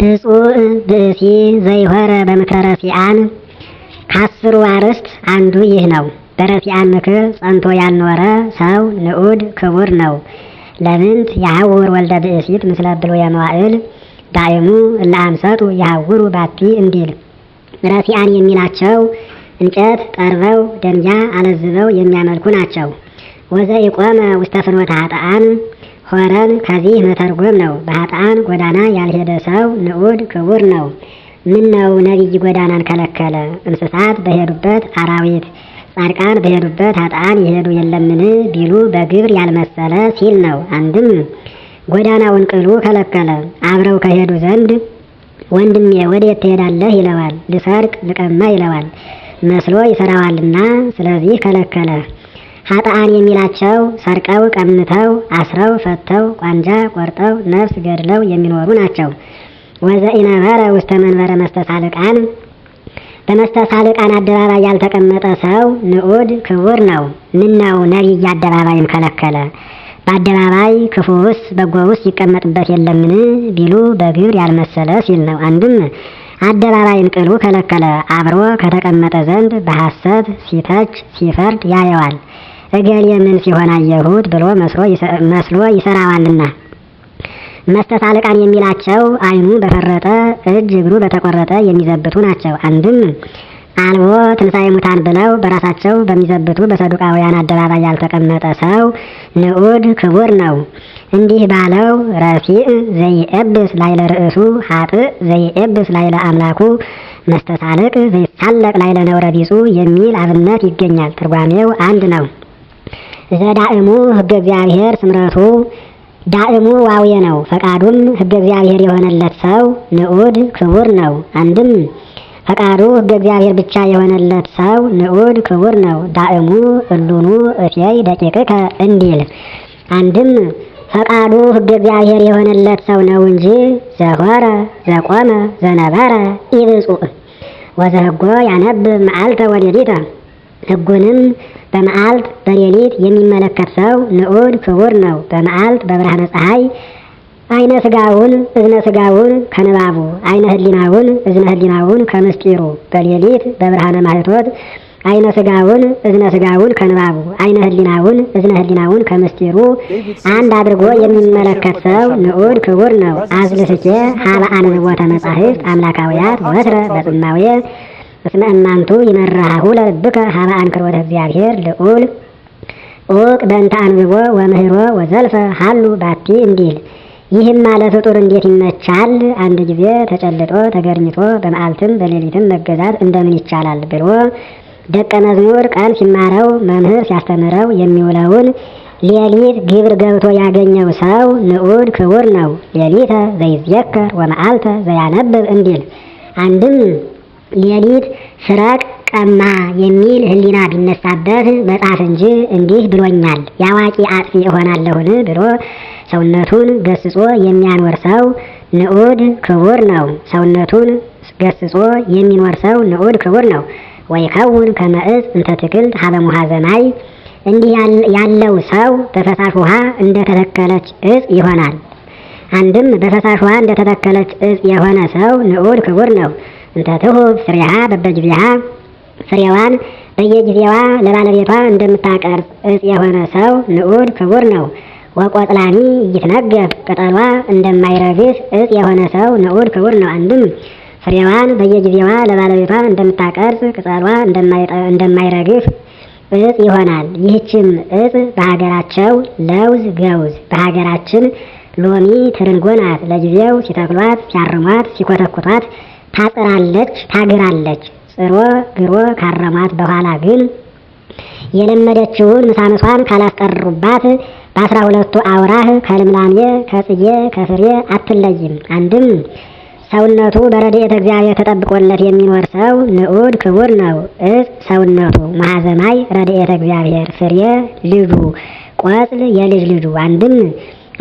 ብፁዕ ብእሲ ዘኢሖረ በምክረ ረሲዓን። ከአስሩ አርዕስት አንዱ ይህ ነው። በረሲዓን ምክር ጸንቶ ያልኖረ ሰው ንዑድ ክቡር ነው። ለምንት የሐውር ወልደ ብእሲት ምስለ ብሉየ መዋዕል ዳእሙ እለ አምሰጡ የሐውሩ ባቲ እንዲል። ረሲዓን የሚላቸው እንጨት ጠርበው ደንጊያ አለዝበው የሚያመልኩ ናቸው። ወዘኢቆመ ውስተ ፍኖተ ኃጥኣን ሖረን ከዚህ መተርጎም ነው። በኃጥኣን ጎዳና ያልሄደ ሰው ንዑድ ክቡር ነው። ምን ነው ነቢይ ጎዳናን ከለከለ? እንስሳት በሄዱበት አራዊት፣ ጻድቃን በሄዱበት ኃጥኣን ይሄዱ የለምን ቢሉ በግብር ያልመሰለ ሲል ነው። አንድም ጎዳናውን ቅሉ ከለከለ። አብረው ከሄዱ ዘንድ ወንድሜ ወዴት ትሄዳለህ ይለዋል። ልሰርቅ ልቀማ ይለዋል። መስሎ ይሰራዋልና ስለዚህ ከለከለ። ኃጥኣን የሚላቸው ሰርቀው ቀምተው አስረው ፈተው ቋንጃ ቆርጠው ነፍስ ገድለው የሚኖሩ ናቸው። ወዘኢነበረ ውስተ መንበረ መስተሳልቃን በመስተሳልቃን አደባባይ ያልተቀመጠ ሰው ንዑድ ክቡር ነው። ምነው ነቢይ አደባባይም ከለከለ? በአደባባይ ክፉውስ በጎውስ ይቀመጥበት የለምን ቢሉ በግብር ያልመሰለ ሲል ነው። አንድም አደባባይን ቅሉ ከለከለ። አብሮ ከተቀመጠ ዘንድ በሐሰት ሲተች ሲፈርድ ያየዋል። እገሌ ምን ሲሆን አየሁት ብሎ መስሎ ይሰራዋልና። መስተሳልቃን የሚላቸው ዓይኑ በፈረጠ እጅ እግሩ በተቆረጠ የሚዘብቱ ናቸው። አንድም አልቦ ትንሣኤ ሙታን ብለው በራሳቸው በሚዘብቱ በሰዱቃውያን አደባባይ ያልተቀመጠ ሰው ንዑድ ክቡር ነው። እንዲህ ባለው ረሲዕ ዘይኤብስ ላዕለ ርእሱ፣ ኃጥእ ዘይኤብስ ላዕለ አምላኩ፣ መስተሳልቅ ዘይሳለቅ ላዕለ ነውረ ቢጹ የሚል አብነት ይገኛል። ትርጓሜው አንድ ነው። ዘዳእሙ ሕገ እግዚአብሔር ስምረቱ ዳእሙ ዋዌ ነው። ፈቃዱም ሕገ እግዚአብሔር የሆነለት ሰው ንዑድ ክቡር ነው። አንድም ፈቃዱ ሕገ እግዚአብሔር ብቻ የሆነለት ሰው ንዑድ ክቡር ነው። ዳእሙ እሉኑ እሴይ ደቂቅከ እንዲል። አንድም ፈቃዱ ሕገ እግዚአብሔር የሆነለት ሰው ነው እንጂ ዘሆረ ዘቆመ ዘነበረ ኢብፁዕ ወዘሕጎ ያነብብ መዓልተ ወሌሊተ ሕጉንም በመዓልት በሌሊት የሚመለከት ሰው ንዑድ ክቡር ነው። በመዓልት በብርሃነ ፀሐይ ዓይነ ስጋውን እዝነ ስጋውን ከንባቡ ዓይነ ሕሊናውን እዝነ ሕሊናውን ከምስጢሩ በሌሊት በብርሃነ ማኅቶት ዓይነ ስጋውን እዝነ ስጋውን ከንባቡ ዓይነ ሕሊናውን እዝነ ሕሊናውን ከምስጢሩ አንድ አድርጎ የሚመለከት ሰው ንዑድ ክቡር ነው። አዝልፍኬ ሀበ አንብቦተ መጻሕፍት አምላካውያት ወትረ በጽማዌ እስመ እማንቱ ይመርሃሁ ለልብከ ሀበ አንክሮተ እግዚአብሔር ልዑል ኡቅ በእንተ አንብቦ ወምህሮ ወዘልፈ ሀሉ ባቲ እንዲል። ይህም ለፍጡር እንዴት ይመቻል? አንድ ጊዜ ተጨልጦ ተገርኝቶ በመዓልትም በሌሊትም መገዛት እንደምን ይቻላል ብሎ ደቀ መዝሙር ቀን ሲማረው መምህር ሲያስተምረው የሚውለውን ሌሊት ግብር ገብቶ ያገኘው ሰው ንዑድ ክቡር ነው። ሌሊተ ዘይዘከር ወመዓልተ ዘያነብብ እንዲል። አንድም ሌሊት ስረቅ ቀማ የሚል ሕሊና ቢነሳበት መጽሐፍ እንጂ እንዲህ ብሎኛል የአዋቂ አጥፊ እሆናለሁን ብሎ ሰውነቱን ገስጾ የሚያኖር ሰው ንዑድ ክቡር ነው። ሰውነቱን ገስጾ የሚኖር ሰው ንዑድ ክቡር ነው። ወይከውን ከመ ዕፅ እንተ ትክልት ሀበ ሙሓዘ ማይ እንዲህ ያለው ሰው በፈሳሽ ውሃ እንደተተከለች ዕፅ ይሆናል። አንድም በፈሳሽ ውሃ እንደተተከለች ዕፅ የሆነ ሰው ንዑድ ክቡር ነው። እንተ ትሁብ ፍሬሃ በበጊዜሃ ፍሬዋን በየጊዜዋ ለባለቤቷ እንደምታቀርብ ዕፅ የሆነ ሰው ንዑድ ክቡር ነው። ወቆጽላኒ ኢይትነገፍ ቅጠሏ እንደማይረግፍ ዕፅ የሆነ ሰው ንዑድ ክቡር ነው። አንድም ፍሬዋን በየጊዜዋ ለባለቤቷ እንደምታቀርጽ ቅጠሏ እንደማይረግፍ ዕፅ ይሆናል። ይህችም ዕፅ በሀገራቸው ለውዝ ገውዝ፣ በሀገራችን ሎሚ ትርንጎ ናት። ለጊዜው ሲተክሏት ሲያርሟት ሲኮተኩቷት ታጽራለች ታግራለች። ጽሮ ግሮ ካረሟት በኋላ ግን የለመደችውን ምሳምሷን ካላስቀሩባት በ12ቱ አውራህ ከልምላሜ ከጽጌ ከፍሬ አትለይም። አንድም ሰውነቱ በረድኤተ እግዚአብሔር ተጠብቆለት የሚኖር ሰው ንዑድ ክቡር ነው። ዕፅ ሰውነቱ መሐዘማይ ረድኤተ እግዚአብሔር ፍሬ ልጁ ቆጽል የልጅ ልጁ። አንድም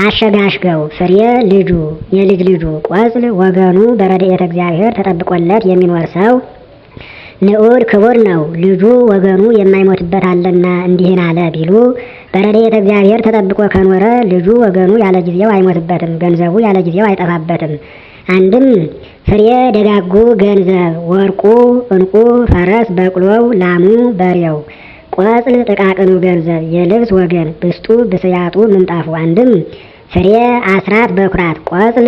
አሸጋሽገው ፍሬ ልጁ የልጅ ልጁ ቆጽል ወገኑ በረድኤተ እግዚአብሔር ተጠብቆለት የሚኖር ሰው ንዑድ ክቡር ነው። ልጁ ወገኑ የማይሞትበት አለና እንዲህን አለ ቢሉ በረድኤተ እግዚአብሔር ተጠብቆ ከኖረ ልጁ ወገኑ ያለ ጊዜው አይሞትበትም፣ ገንዘቡ ያለ ጊዜው አይጠፋበትም። አንድም ፍሬ ደጋጉ ገንዘብ ወርቁ ዕንቁ ፈረስ በቅሎው ላሙ በሬው ቆጽል ጥቃቅኑ ገንዘብ የልብስ ወገን ብስጡ ብስያጡ ምንጣፉ። አንድም ፍሬ አስራት በኩራት ቆጽል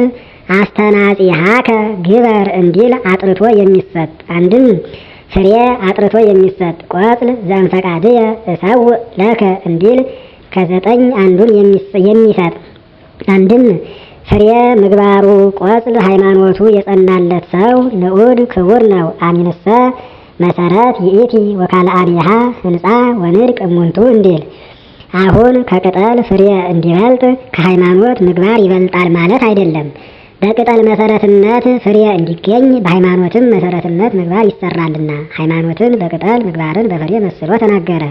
አስተናጺሃከ ግበር እንዲል አጥርቶ የሚሰጥ። አንድም ፍሬ አጥርቶ የሚሰጥ ቆጽል ዘእምፈቃድየ እሰውእ ለከ እንዲል ከዘጠኝ አንዱን የሚሰጥ። አንድም ፍሬ ምግባሩ ቆጽል ሃይማኖቱ የጸናለት ሰው ንዑድ ክቡር ነው። አሚንሰ መሰረት ይእቲ ወካልአኒሃ ህንፃ ወንድቅ እሙንቱ እንዲል አሁን ከቅጠል ፍሬ እንዲበልጥ ከሃይማኖት ምግባር ይበልጣል ማለት አይደለም። በቅጠል መሰረትነት ፍሬ እንዲገኝ በሃይማኖትም መሰረትነት ምግባር ይሰራልና ሃይማኖትን በቅጠል ምግባርን በፍሬ መስሎ ተናገረ።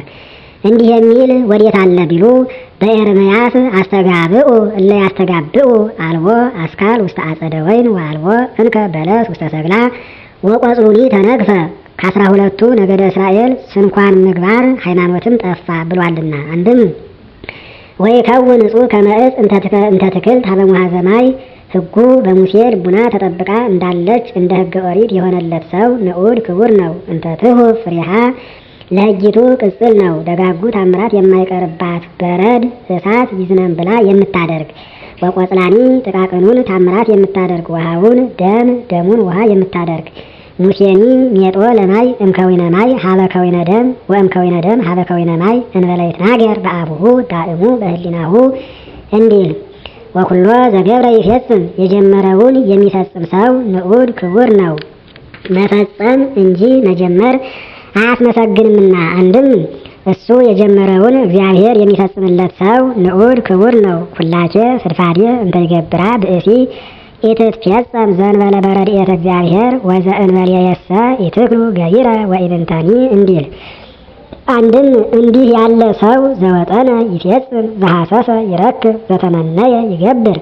እንዲህ የሚል ወዴት አለ ቢሉ በኤርምያስ አስተጋብኡ እለ ያስተጋብኡ አልቦ አስካል ውስተ አጸደ ወይን ወአልቦ እንከ በለስ ውስተ ሰግላ ወቆጽሉኒ ተነግፈ ከ12ቱ ነገደ እስራኤል ስንኳን ምግባር ሃይማኖትም ጠፋ ብሏልና። አንድም ወይከውን ንጹሕ ከመ ዕፅ እንተ ትክልት ሀበ ሙሐዘ ማይ ሕጉ በሙሴ ልቡና ተጠብቃ እንዳለች እንደ ሕገ ኦሪት የሆነለት ሰው ንዑድ ክቡር ነው። እንተ ትሁብ ፍሬሃ ለሕጊቱ ቅጽል ነው። ደጋጉ ታምራት የማይቀርባት በረድ እሳት ይዝነም ብላ የምታደርግ ወቆጽላኒ ጥቃቅኑን ታምራት የምታደርግ ውሃውን ደም ደሙን ውሃ የምታደርግ ሙሴኒ ሜጦ ለማይ እምከዊነ ማይ ሀበ ከዊነ ደም ወእምከዊነ ደም ሀበ ከዊነ ማይ እንበለ ይትናገር በአቡሁ ዳእሙ በህሊናሁ እንዲል ወኩሎ ዘገብረ ይፈጽም የጀመረውን የሚፈጽም ሰው ንዑድ ክቡር ነው። መፈጸም እንጂ መጀመር አያስመሰግንምና። አንድም እሱ የጀመረውን እግዚአብሔር የሚፈጽምለት ሰው ንዑድ ክቡር ነው። ኩላኬ ፍድፋዴ እንተ ይገብራ ብእሲ ኢትትፌጸም ዘእንበለ በረድኤተ እግዚአብሔር ወዘእንበሌየሰ ኢትክሉ ገቢረ ወኢብንተኒ እንዲል። አንድም እንዲህ ያለ ሰው ዘወጠነ ይፌጽም ዘሐሰሰ ይረክብ ዘተመነየ ይገብር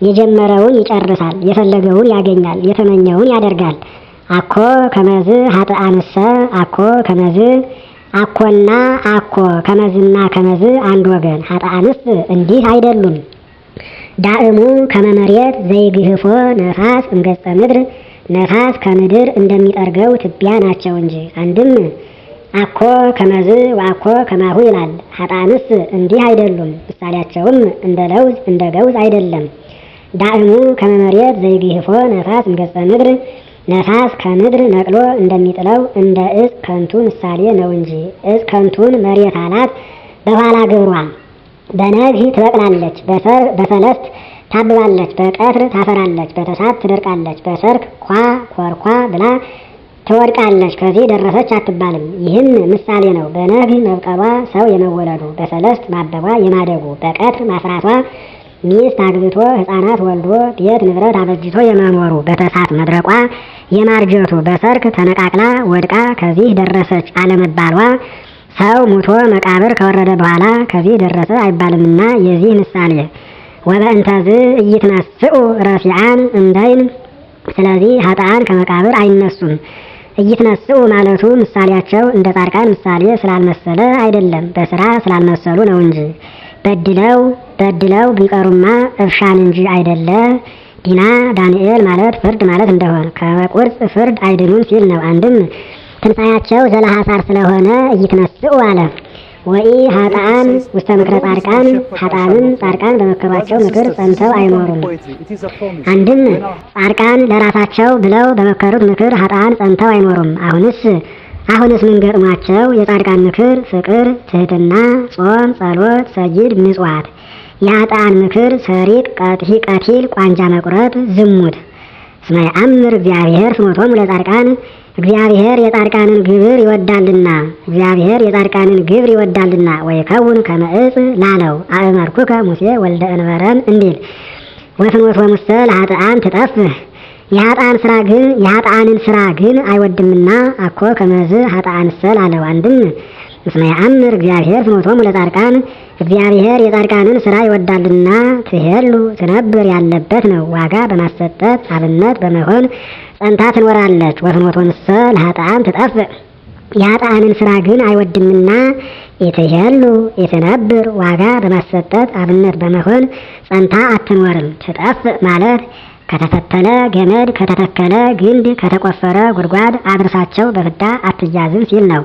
የጀመረውን ይጨርሳል፣ የፈለገውን ያገኛል፣ የተመኘውን ያደርጋል። አኮ ከመዝ ሀጥአንሰ አኮ ከመዝ አኮና አኮ ከመዝና ከመዝ አንድ ወገን ሀጥአንስ እንዲህ አይደሉም። ዳእሙ ከመመሬት ዘይግህፎ ነፋስ እምገጸ ምድር ነፋስ ከምድር እንደሚጠርገው ትቢያ ናቸው እንጂ። አንድም አኮ ከመዝ ወአኮ ከማሁ ይላል። ሀጥአንስ እንዲህ አይደሉም። ምሳሌያቸውም እንደ ለውዝ እንደ ገውዝ አይደለም። ዳእሙ ከመመሬት ዘይግህፎ ነፋስ እምገጸ ምድር ነፋስ ከምድር ነቅሎ እንደሚጥለው እንደ እጽ ከንቱ ምሳሌ ነው እንጂ። እጽ ከንቱን መሬት አላት በኋላ ግብሯ በነግህ ትበቅላለች፣ በሰለስት ታብባለች፣ በቀትር ታፈራለች፣ በተሳት ትደርቃለች፣ በሰርክ ኳ ኮርኳ ብላ ትወድቃለች። ከዚህ ደረሰች አትባልም። ይህም ምሳሌ ነው። በነግህ መብቀሏ ሰው የመወለዱ፣ በሰለስት ማበቧ የማደጉ፣ በቀትር ማፍራቷ ሚስት አግብቶ ሕፃናት ወልዶ ቤት ንብረት አበጅቶ የመኖሩ፣ በተሳት መድረቋ የማርጀቱ፣ በሰርክ ተነቃቅላ ወድቃ ከዚህ ደረሰች አለመባሏ ሰው ሙቶ መቃብር ከወረደ በኋላ ከዚህ ደረሰ አይባልምና የዚህ ምሳሌ። ወበእንተዝ ኢይትነስኡ ረሲዓን እምደይን ስለዚህ ሀጥአን ከመቃብር አይነሱም። ኢይትነስኡ ማለቱ ምሳሌያቸው እንደ ጻድቃን ምሳሌ ስላልመሰለ አይደለም፣ በስራ ስላልመሰሉ ነው እንጂ። በድለው በድለው ቢቀሩማ እብሻን እንጂ አይደለ ዲና ዳንኤል ማለት ፍርድ ማለት እንደሆነ ከቁርጽ ፍርድ አይድኑም ሲል ነው። አንድም ትንሣኤያቸው ዘለሐሳር ስለሆነ ኢይትነስኡ አለ። ወኢ ሀጥአን ውስተ ምክረ ጻድቃን ሀጥአንም ጻድቃን በመከሯቸው ምክር ጸንተው አይኖሩም። አንድም ጻድቃን ለራሳቸው ብለው በመከሩት ምክር ሀጥአን ጸንተው አይኖሩም። አሁንስ አሁንስ ምን ገጥሟቸው? የጻድቃን ምክር ፍቅር፣ ትህትና፣ ጾም፣ ጸሎት፣ ሰጊድ፣ ምጽዋት። የሀጥአን ምክር ሰሪቅ፣ ቀቲል፣ ቋንጃ መቁረጥ፣ ዝሙት። እስመ የአምር እግዚአብሔር ፍኖቶሙ ለጻድቃን እግዚአብሔር የጻድቃንን ግብር ይወዳልና እግዚአብሔር የጻድቃንን ግብር ይወዳልና ወይከውን ከመ ዕፅ ላለው አእመርኩከ ሙሴ ወልደ እንበረም እንዲል ወፍኖቶሙሰ ለኃጥአን ትጠፍህ የኃጥአን ስራ ግን የኃጥአንን ስራ ግን አይወድምና አኮ ከመዝ ኃጥአንሰ ላለው። አንድም እስመ የአምር እግዚአብሔር ፍኖቶሙ ለጻድቃን እግዚአብሔር የጻድቃንን ስራ ይወዳልና ትሄሉ ትነብር ያለበት ነው። ዋጋ በማሰጠት አብነት በመሆን ጸንታ ትኖራለች። ወፍኖቶንሰ ለኃጥአን ትጠፍእ የኃጥአንን ስራ ግን አይወድምና ኢትሄሉ ኢትነብር ዋጋ በማሰጠት አብነት በመሆን ጸንታ አትኖርም። ትጠፍእ ማለት ከተፈተለ ገመድ፣ ከተተከለ ግንድ፣ ከተቆፈረ ጉድጓድ አድርሳቸው በፍዳ አትያዝም ሲል ነው።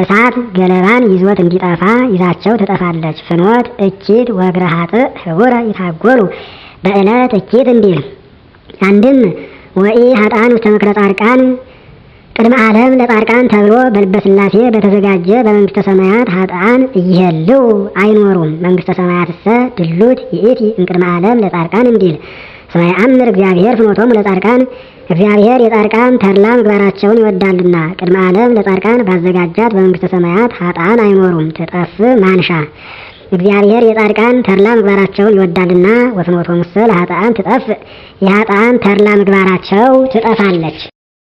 እሳት ገለባን ይዞት እንዲጠፋ ይዛቸው ትጠፋለች። ፍኖት እኪት ወእግረ ኃጥእ ህቡረ ይታጎሉ በዕለት እኪት እንዲል። አንድም ወኢ ኃጥአን ውስተ ምክረ ጻድቃን ቅድመ ዓለም ለጻድቃን ተብሎ በልበ ሥላሴ በተዘጋጀ በመንግስተ ሰማያት ኃጥአን እይሄልው አይኖሩም። መንግስተ ሰማያትሰ ድሉት ይእቲ እምቅድመ ዓለም ለጻድቃን እንዲል። እስመ የአምር እግዚአብሔር ፍኖቶሙ ለጻድቃን እግዚአብሔር የጻድቃን ተድላ ምግባራቸውን ይወዳልና ቅድመ ዓለም ለጻድቃን ባዘጋጃት በመንግስተ ሰማያት ኃጥአን አይኖሩም። ትጠፍ ማንሻ እግዚአብሔር የጻድቃን ተድላ ምግባራቸውን ይወዳልና ወፍኖቶሙሰ ለኃጥአን ትጠፍ የኃጥአን ተድላ ምግባራቸው ትጠፋለች።